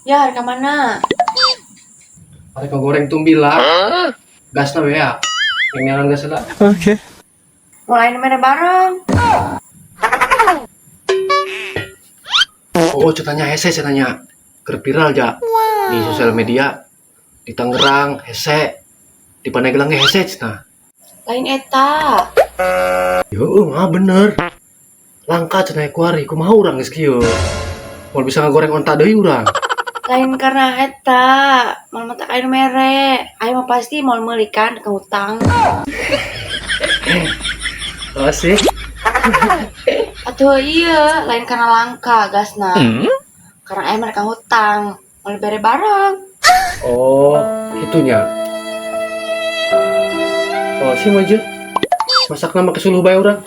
Ya, rek ka mana? Arek goreng tumbila. Gasna we ya. Yang nyaran gas lah. Oke. Mulai mere bareng. Oh, ceritanya hese ceritanya. Keur viral ja di sosial media. Di Tangerang hese. Di Pandeglang ge hese cenah. Lain eta. Yo, mah bener. Langka cenah kuari, kumaha urang geus kieu. Moal bisa ngagoreng onta deui urang. Lain karena eta. Moal mata air mere. Aing mah pasti moal meuli kan ke hutang. Oh sih. Atuh iya, lain karena langka gasna. Karena aing mereka hutang. Moal bere bareng. Oh, gitunya. Oh, sih mah. Masakna make suluh bae urang.